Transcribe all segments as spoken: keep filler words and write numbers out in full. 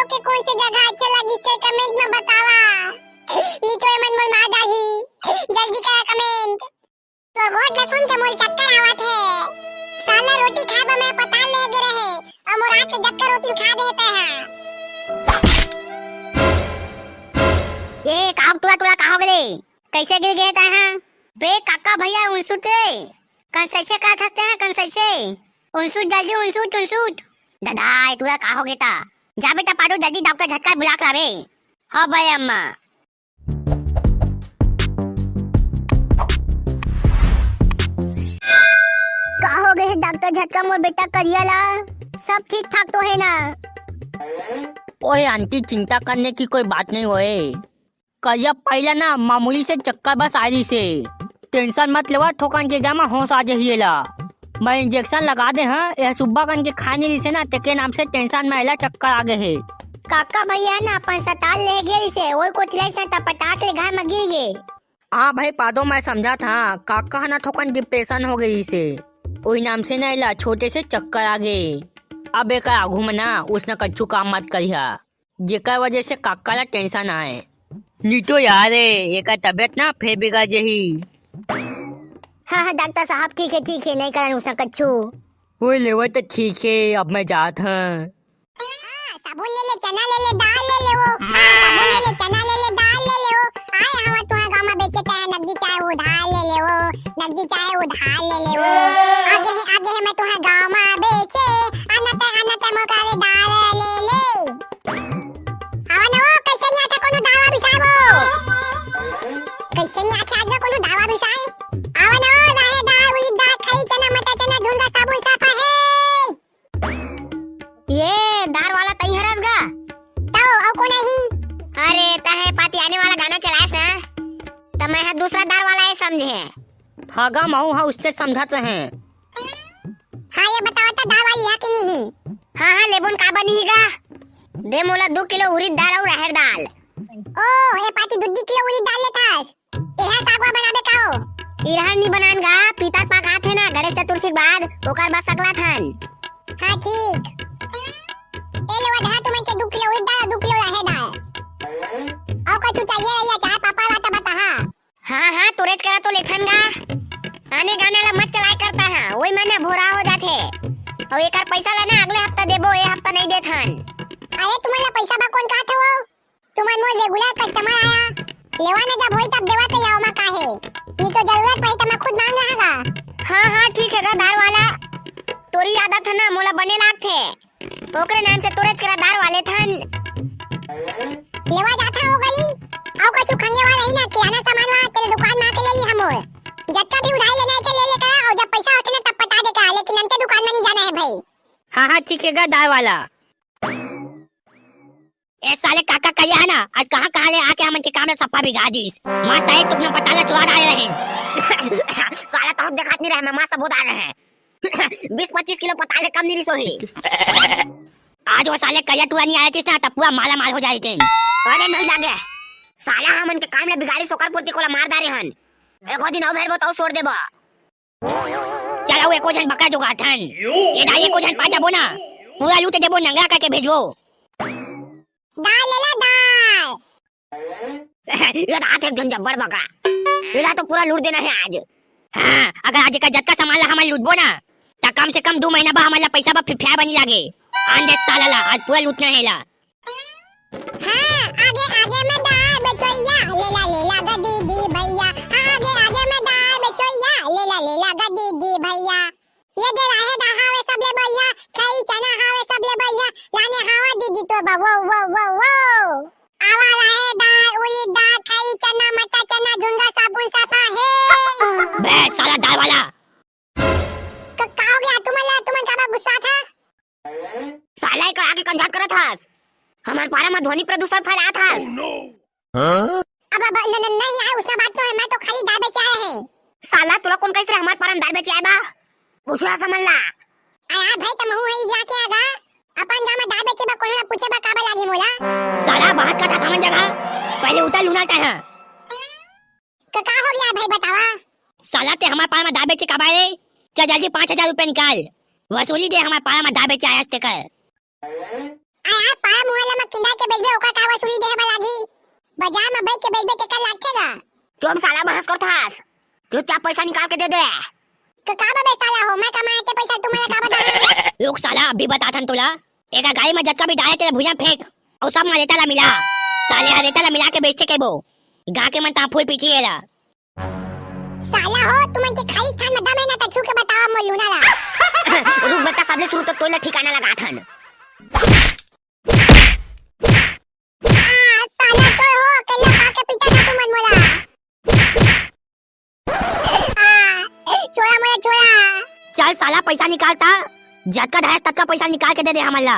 के कोन से जगह अच्छा लगिस ते comment में बतावा। नी तो एमन मोर मार डालही। जल्दी करा comment। तोर गोठ ला सुन के मोर चक्कर आवत हे। साला रोटी खाए बर मैं पताल ले गे रहे, अउ मोर आँख के चक्कर रोटी खा दे हे तैं हा। ए, का टुरा टुरा का हो गे रे? कइसे गिर गे तैं हा? बे काका भैया उनसुट रे। कन सइसे का थसते हैं, कन सइसे? उनसुट जल्दी, उनसुट, उनसुट। दादा, ए टुरा का हो गे ता? जा बेटा पारू, जल्दी डॉक्टर झटका बुला के लावे। हाँ भाई अम्मा। का हो गे हे डॉक्टर झटका मोर बेटा करिया ला? सब ठीक ठाक तो हे ना? ओए आंटी, चिंता करने की कोई बात नहीं होए। करिया पहिला ना मामूली से चक्कर बस आए रहिसे। Tension मत लेवा, थोकन के गा म होश आ जही एला। मैं injection लगा दे हँव, एह सुब्बा कन के खाए नइ रहिसे ना, तेके नाम से tension म एला चक्कर आ गे हे। काका भैया ना अपन सताल ले गे रहिसे, ओही कोती रहिसे त पटाक ले घाय म गिर गे। हाँ भाई पादो, मैं समझत हँव, काका ह ना थोकन depression हो गे रहिसे, ओही नाम से ना एला छोटे से चक्कर आ गे। अब एकर आघू म ना उसना कछु काम मत करिहा। जेकर वजह से काका ला tension आए। नी तो यार, एकर तबीयत ना फेर बिगड़ जही। हाँ, हाँ, डॉक्टर साहब, ठीक हे, ठीक हे, नइ करन उसना कछु। ओए लेवा त ठीक हे, अब मैं जात हँव। हाँ, साबुन ले ले, चना ले ले, दाल ले ले वो। हाँ, साबुन ले ले, चना ले ले, दाल ले ले वो। आए हँव तुँहर गाँव म बेचे तैं नगदी चाय उधार ले ले वो, नगदी चाय उधार ले ले वो। आगे हे, आगे हे मैं तुँहर गाँव म बेचे, आना तैं, आना तैं मोर करा ले दाल ले ले। आवा ना वो, कइसे नइ आथे कोनो दावा बिसाए वो? कइसे नइ आथे आज कोनो दावा बिसाए? आवा ना वो, राहेर दाल, उरिद दाल, खरी चना, मटर चना, झुनगा, साबुन, साफा हे। ये दार वाला तई हरस गा? तौ अउ कोन आही? अरे, तहे पाती आने वाला गाना चलाएस ना, त मैं ह दूसरा दार वाला ए समझे। हाँ गा, महूँ ह उससे समझत रहें। हाँ, ये बतावा त दार वाली हे कि नहीं? हाँ, हाँ, लेबोन का बनी ही गा? दे मोला दू किलो उरिद दाल अउ राहेर दाल। ओ, ए पाती दू दू किलो उरिद दाल लेथस। एहा सागवा बनाबे का ओ? इरहर नी बनान गा, पितर पाक आथे ना गणेश चतुर्थी के बाद, ओकर बर सकलाथन। हाँ, ठीक। ए लेवा धरा तुमन के दू किलो उरिद दाल, दू किलो राहेर दाल। अउ कछु चाहिए रहिया, चाहे पापड़ वाटा बताहा। हाँ, हाँ, तोरेच करा तो लेथन गा। आने गाने ला मत चलाए करता है, ओही मन भोरा हो जाथे। अउ एकर पैसा ला ना अगले हफ्ता देबो, ए हफ्ता नइ देथन। अरे तुमन ला पैसा बा कोन कहत हवो? तुमन मोर regular customer आया, लेवा न जब होई तब देवा कहिया, ओमा का हे, नी तो जरूरत पड़ी त मैं खुद मांग रहा गा। हाँ, हाँ, ठीक हे गा दार वाला, तोरी आदत हे ना, मोला बने लागथे, ओकरे नाम से तोरेच करा दार वाले थन। लेवा जाथा ओ गली, अउ कछु खंगे वाला ही ना, किराना सामान वाला तेरे दुकान में आके ले ली हमोर। जतका भी उधारी लेना हे ते ले ले करा, अउ जब पैसा होथे ना तब पटा दे करा, लेकिन अंते दुकान में नहीं जाना है भाई। हाँ, हाँ, ठीक हे गा दार वाला। ए साले काका कहिया हे ना, आज कहाँ कहाँ ले आके हमन के काम ला सफा बिगाड़ दिस। मस्त आए तुमने पताल ला चुरा डाले रहेन। साला तहु देखात नहीं रहे, मैं मस्त बहुत आ रहे हैं। बीस पच्चीस किलो पताल ले कम नहीं रिसो ही। आज वो साले करिया टुरा नहीं आए किस ना, तब पूरा माला माल हो जाए थे। अरे नहीं लागे, साला हमन के काम ला बिगाड़ी सोकर पुरती कोला मार डारे हन। एको दिन अउ भेड़बो तौ छोड़ देबो। चल, अउ एको झन बका जोगाथन। ए दाई, एको झन पा जाबो ना, पूरा लूट देबो, नंगरा करके भेजबो। दाल ले ला, दाल। ये तो आथे एक झन जब्बर बका। एला तो पूरा लूट देना हे आज। हाँ, अगर आज एकर जतका सामान ला हमन लूटबो ना, त कम से कम दू महीना बा हमन ला पैसा बा फिफिया बनी लागे। आन दे साला ला, आज पूरा लूटना हे ला। हाँ, आगे आगे में दाल बेचोइया, लेला लेला ग दीदी भैया। आगे आगे में दाल बेचोइया, लेला लेला ग दीदी भैया। ये दे राहेर दाल हावे सबले बढ़िया, खरी चना हावे सबले बढ़िया, लाने हावा दीदी तो बा वो वो वो वो। आवा राहेर दाल, उरिद दाल, खरी चना, मटर चना, झुनगा साबुन साफा हे। बे साला दाल वाला। क-, का हो गया तुमन ला, तुमन काबर गुस्साथा? साला एकर आके कंझात करत हस। हमर पारा म ध्वनि प्रदूषण फैलात हस। अब, अब, न, न, नहीं यार, उसका बात तो है, मैं तो खाली दाल बेचे आया है। साला तोला कोन कहिस रे हमर पारा म दाल बेचे आए बा? पूछो समझ ला। आ यार भाई, त महू है जाके आगा। अपन गांव में दाल बेचे बा, कोनो ला पूछे बा काबर लागी मोला? साला बहस का था समझ जगह। पहले उतर लूना टाहा। क-, का हो गया भाई, बतावा? साला ते हमर पारा म दाल बेचे काबर रे? चल जल्दी पाँच हजार रुपया निकाल, वसूली दे हमर पारा म दाल बेचे आयस तेकर। आ यार, पारा मुहल्ला म किंदा के बेचबे, ओकर का वसूली देहे बर लागही? बाजार म बइठ के बेचबे, तेकर लागथे गा। चुप साला, बहस करथस। चुपचाप पैसा निकाल के दे दे। तो का बे साला हो, मैं कमाए ते पैसा तुमन ला का बताहूं? रुक साला, अभी बताथन तोला। एका गाड़ी म जतका भी डाले तेला भुइयां फेंक, अउ सब म रेता ला मिला। साले ह रेता ला मिला के बेचथे कहिबो। गा के मन ता फूल पीटी एला। साला हो, तुमन के खालिस्तान म दम हे ना, त छू के बतावा मोर लूना ला। रुक बेटा, सबले शुरू तो तोला ठिकाना लगाथन। आ, साला चोर हो, अकेल्ला पाके पीटा था तुमन मोला। आ, छोड़ा मोला, छोड़ा। चल साला, पैसा निकाल ता। जतका धायस ततका पैसा निकाल के दे दे हमन ला।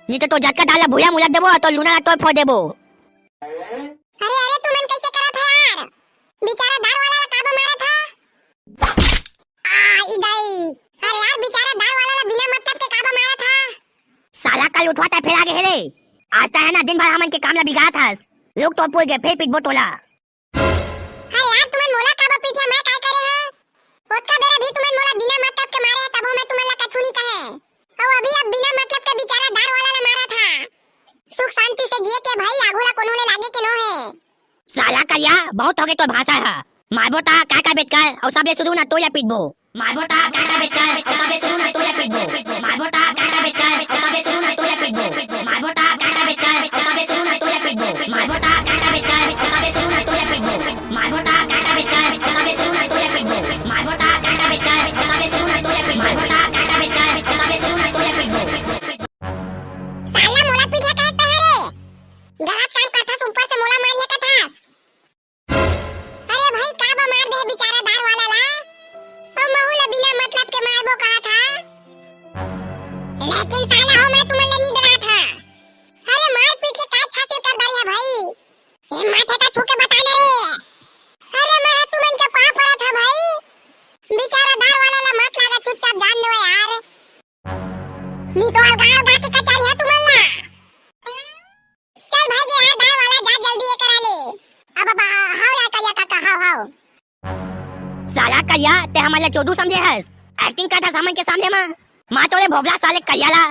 नहीं तो, तो जतका धार ला भुइयां म उलट देबो, तो लूना ला तोड़ फोड़ देबो। अरे, अरे, तुमन कैसे करत हा यार? बेचारा दार वाला ला काबर मारत हा? आ, ई दाई। अरे यार, बेचारा दार वाला ला बिना मतलब के काबर मारत हा? साला कल उठवा तैं फेला गे हे रे। आज तैं हे ना दिन भर हमन के काम ला बिगाड़त हस। रुक तो पूछ के फेर पीटबो तोला। अरे यार, तुमन मोला काबर पीटे, मैं काय करे हंव? ओतका बेरा भी तुमन मोला बिना मतलब के मारे हा, तभो मैं तुमन ला कछु नहीं कहे। अउ अभी अब बिना मतलब के बेचारा दार वाला ला मारत हा। सुख शांति से जिए के भाई, आगू ला कोनो ले लागे के नो हे। साला करिया, बहुत होगे तोर भाषा ह। मारबो ता काय काय बेचकर, अउ सबले शुरू ना तोला पीटबो। मारबो ता काय काय बेचकर, अउ सबले शुरू ना तोला पीटबो। मारबो ता काय काय बेचकर, अउ सबले शुरू ना तोला पीटबो। मारबो ता काय काय बेचकर, अउ सबले शुरू ना तोला पीटबो। मारबो ता काय काय बेचकर, अउ सबले शुरू ना तोला पीटबो। मारबो ता काय काय बेचकर, अउ सबले शुरू ना तोला पीटबो। मारबो ता काय काय बेचकर, अउ सबले शुरू ना तोला पीटबो। मारबो ता काय काय बेचकर, अउ सबले शुरू ना तोला पीटबो। साला मोला पीटे कहत हे रे। गलत काम करथस, ऊपर से मोला मारिया कथस। अरे भाई, काबर मार दे बेचारा दार वाला ला? ओ महू ला बिना मतलब के मारबो कहा था। लेकिन साला हो, मैं तुमन ले नहीं डरा था। अरे मारपीट के काय छाती कर डारी है भाई? हिम्मत है तो छू के बता ना रे। अरे मैं तुमन के पाँव पड़ा था भाई। बेचारा दार वाला ला मत लागा, चुपचाप जान दो यार। नी तो अलगा अलगा के कचहरी है तुमन ला। चल भाई गे यार, दार वाला जा जल्दी ये करा ले। अब अब हाव यार करिया काका, हाव हाव। साला करिया, तैं हमन ला चोदू समझे हस? Acting करत हस हमन के सामने मा। मार तो ले भोभला साले करिया ला।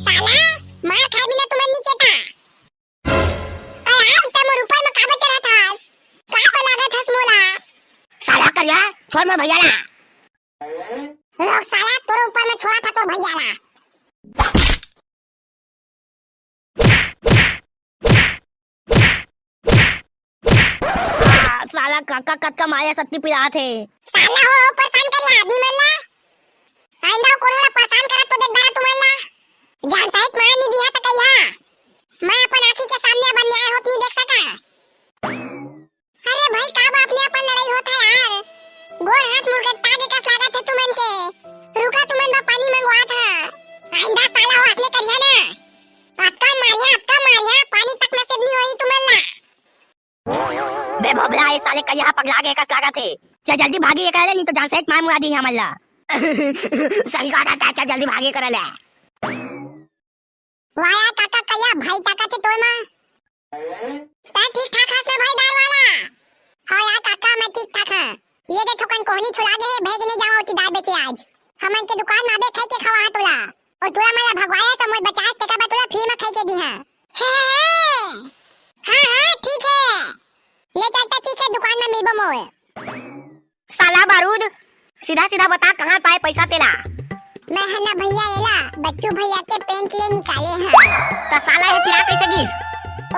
साला, मार खाए बिना तुमन नी चेता। अरे यार, तैं मोर ऊपर में काबर चढ़त हस? का बलागत हस मोला? साला करिया, छोड़ मोर भैया ला। रुक साला, तोर ऊपर में छोड़ा था तोर भैया ला। आ, साला काका कतका मारे सत्ती पिरात हे। साला हो, परेशान करे आदमी मन ला। आइंदा कोनो ला परेशान करत तो देख डारा तुमन ला। जान सहित मार नी दिहा त कहिहा। मैं अपन आँखी के सामने अब अन्याय होत नी देख सका। अरे भाई, का बाप ने अपन लड़ाई होत है यार? गोड़ हाथ मुड़ के तागे कस लागत है तुमन के। रुका, तुमन बर पानी मंगवात हा। आइंदा साला हो असने करिहा ना। अतका मारिहा, अतका मारिहा, पानी तक नसीब नी होई तुमन ला। बे भोभला, ए साले करिया पगला गे कस लागत हे। चल जल्दी भागी ये कर ले, नी तो जान सहित मार मुआ दी हमन ला। सही कहा था चाचा, जल्दी भागे कर ले। वाह यार काका, करिया भाई ताकत हे तोर मा। तैं ठीक ठाक हस ना भाई दार वाला? हाँ यार काका, मैं ठीक ठाक हूँ। ये दे थोकन कोहनी छुला गे हे, भेज नहीं जावा होती दार बेचे आज। हमन के दुकान में आबे खाई के खवा हा तोला। ओ तोला मन ला भगवाया समोल बचास तेका बा तोला फ्री में खाई के दी हा। हे, हे, हे। हाँ, हाँ, ठीक है। ले चलता, ठीक है, दुकान में मिलबो मोर। साला बारूद, सीधा सीधा बता, कहाँ पाए पैसा तेला? मैं है ना भैया एला, बच्चू भैया के पैंट ले निकाले हैं। त साला ये चिरा कैसे गिस?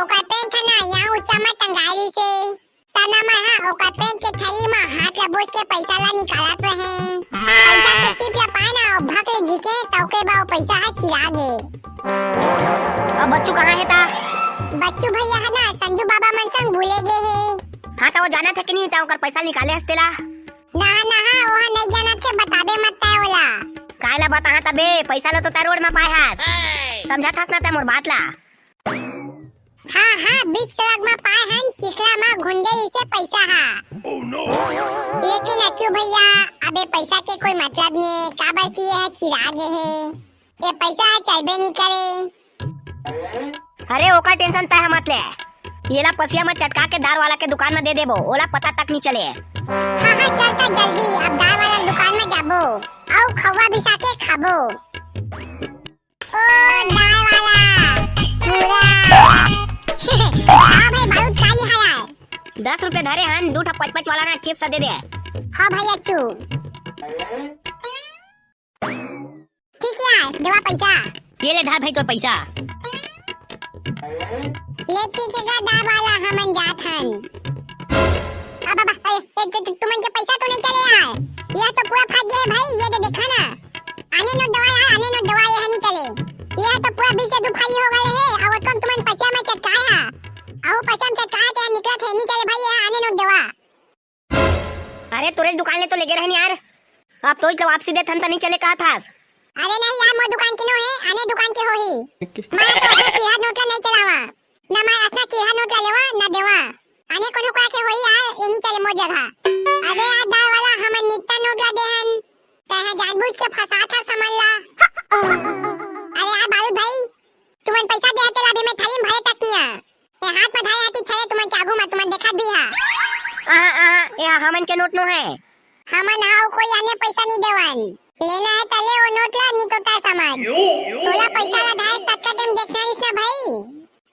ओकर पैंट है ना, यहाँ ऊंचा में टंगाई से। तना मैं हाँ, ओकर पैंट के थैली में हाथ ला बोस के पैसा ला निकालत रहे। पैसा के टिप ला पाए ना, भक ले झिके, तौके बा वो पैसा है चिरा गे। अब बच्चू कहाँ है ता? बच्चू भैया है ना, संजू बाबा मन संग भूले गे है। हाँ, त वो जानत है कि नहीं, त ओकर पैसा निकाले हस तेला? नहा, नहा, ओहा नहीं जानत हे, बताबे मत तै ओला। काय ला बताहा तबे, पैसा ला तो तै रोड में पाए हस। समझत हस ना तै मोर बात ला। हाँ, हाँ, बीच सड़क में पाए हन, चिखला में घुंडे इसे पैसा हा। लेकिन अच्छू भैया, अबे पैसा के कोई मतलब नहीं, काबर कि ये चिरा गे हे। ये पैसा ह चलबे नी करे। अरे ओकर टेंशन तय ह मत ले। येला पसिया म चटका के दार वाला के दुकान म दे देबो, ओला पता तक नी चले। हाँ, हाँ, चल त जल्दी, अब दार वाला दुकान म जाबो, अउ खवा बिसा के खाबो। ओ दाल वाला, पूरा। हाँ भाई, बारूद का लिहा यार? दस रुपया धरे हन, दू ठा पच पच वाला ना चिप्स दे दे। हाँ भाई, अच्छू। ठीक है, देवा पैसा। ये ले धा भाई तोर पैसा। ले ठीक है गा, दाल वाला, हमन जात हन। अब, अब, ए, ए, तु-, तु-, तुमन के पैसा तो नहीं चले यार। ये तो पूरा फट गए भाई, ये तो देखा ना। आने नोट देवा यार, आने नोट देवा, ये नहीं चले। ये तो पूरा बीच से दुफाली हो गए है, और तुम तुमन पसिया में चटकाए हा। आओ पसिया में चटकाए ते निकलत है, नहीं चले भाई, ये आने नोट देवा। अरे तोरे दुकान ले तो लेगे रहन यार, अब तो इतना वापसी देथन त नहीं चले कहा थास। अरे नहीं यार, मोर दुकान के नो है, आने दुकान के होही। मैं तो अपना चिल्हा नोट ला नहीं चलावा, ना मैं अपना चिल्हा नोट ला लेवा ना देवा। आने कोनो का के होही यार, ये नहीं चले मोर जगह। अरे यार दाल वाला, हमन नित्ता नोट ला देहन, तैं जानबूझ के फंसात हस हमन ला। अरे यार बारूद भाई, तुमन पैसा दे तेला भी मैं थाली में भरे तक नहीं आ। ये हाथ में धरे आती छले तुमन के आगू में, तुमन देखत भी हा। आहा, आहा, ये हमन के नोट नो है। हमन हाउ कोई आने पैसा नहीं देवन। लेना है त ले वो नोट ला, नहीं तो तय समझ। तोला पैसा ला धायस तक का टाइम देखना रिस ना भाई।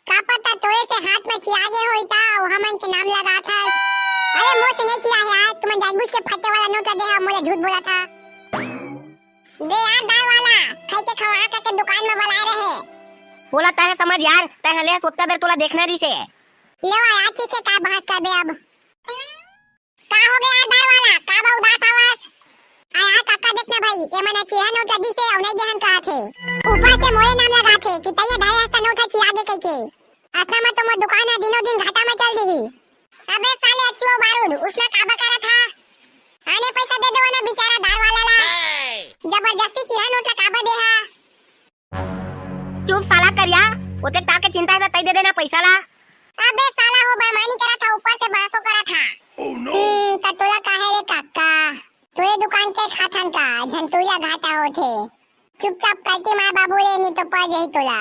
का पता तोरे से हाथ में चिया गे होई ता, वो हमन के नाम लगा था। अरे मोर से नहीं चिया है यार, तुमन जानबूझ के फटे वाला नोट ला दे हा, मोला झूठ बोला था। दे यार दाल वाला, खाई के खवा करके दुकान में बुलाए रहे। बोला तय समझ यार, तय ले सोता बेर तोला देखना रिसे। ले यार, ठीक है, का बहस करबे अब? का हो गया यार दाल वाला, का बा उदास आवाज? आ यार काका देखना भाई, ये मना चिहा नोट दिसे अउ नहीं देहन कहा थे। ऊपर से मोरे नाम लगा थे कि तैया ढाई हफ्ता नोट चिया दे कह के। असना में तो मोर दुकान है दिनों दिन घाटा में चल दिही। अबे साले अच्छू बारूद, उसने काबर करा था? आने पैसा दे दो ना बेचारा दाल वाला ला। जबरदस्ती चिहा नोट ला काबर दे हा? चुप साला करिया, ओते ताके चिंता है त तई दे देना पैसा ला। अबे साला हो बेईमानी करा था, ऊपर से बहसो करा था। हम्म, त तोला काहे रे काका? तोरे दुकान के खाथन का, झन तोला घाटा होथे। चुपचाप कल्टी मार बाबू रे, नहीं तो पड़ जाही तोला।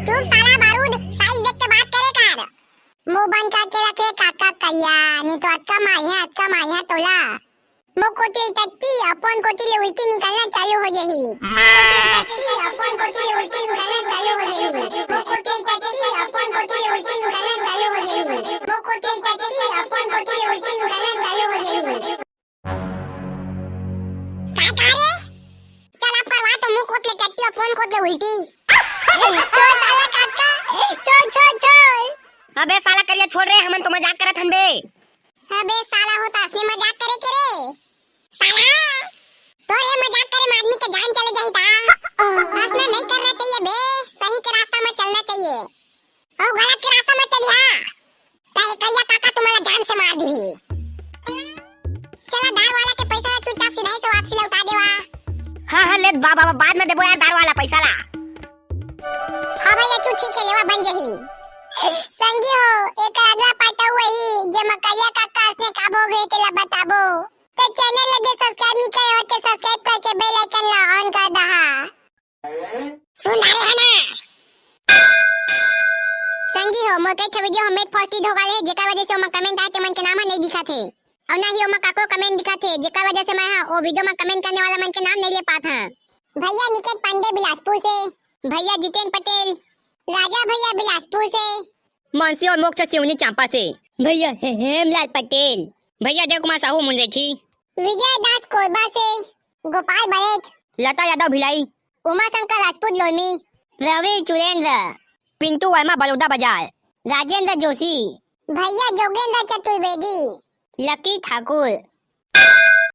चुप साला बारूद, साइज देख के बात करे कर। मुंह बंद करके रख रे काका करिया, नहीं तो अतका मारिहा, अतका मारिहा तोला। मुंह कोती टट्टी, अपन कोती ले उल्टी निकलना चालू हो जाही। टट्टी, अपन कोती ले उल्टी निकलना चालू हो जाही। मुंह कोती टट्टी, अपन कोती ले उल्टी निकलना चालू हो जाही। मुंह कोती टट्टी, अपन कोती ले उल्टी निकलना चालू हो जाही। काय कहा रे? चल अब करवा तो मुंह कोत ले टट्टी और फोन कोत ले उल्टी। छोड़ साला काका, छोड़, छोड़, छोड़। अबे साला करिया छोड़ रे, हमन तो मजाक करत हन बे। अबे साला हो त असने मजाक करे के रे। साला, तोर ये मजाक करे में आदमी के जान चले जाही ता। असना नहीं करना चाहिए बे, सही के रास्ता में चलना चाहिए। अउ गलत के रास्ता में चली हा। ताही करिया काका तुम्हारा जान से मार दी। चला दाल वाला के पैसा ला चुपचाप सीधा ही से वापसी लौटा देवा। हाँ, हाँ, ले बा-, बा-, बा-, बाद में देबो यार दाल वाला पैसा ला। हाँ भाई, अच्छू ठीक है, लेवा बन जही। संगी हो, एक अगला पार्ट अउ वही, जे म करिया काका असने काबो गए तेला बताबो। ते चैनल ला जे सब्सक्राइब नहीं करे हो, ते सब्सक्राइब करके बेल आइकन ला ऑन कर दहा। सुन डारे है ना? संगी हो, मोर कई ठो वीडियो ह मेक फॉर किड हो गए हे, जेकर वजह से ओमा कमेंट आए ते मन के नाम ह नहीं दिखत हे। अउ ना ही ओमा काको कमेंट दिखत हे, जेकर वजह से मैं ह ओ वीडियो म कमेंट करने वाला मन के नाम नहीं ले पात हं। भैया निकेत पांडे बिलासपुर से। भैया जितेन पटेल। राजा भैया बिलासपुर से। मानसी और मोक्ष सिवनी चांपा से। भैया हे-, हेमलाल पटेल। भैया देव कुमार साहू मुंजेठी। विजय दास कोरबा से। गोपाल बरेठ। लता यादव भिलाई। उमा शंकर राजपूत लोरमी। रवि चुरेंद्र। पिंटू वर्मा बलौदा बाजार। राजेंद्र जोशी। भैया जोगेंद्र चतुर्वेदी। लकी ठाकुर।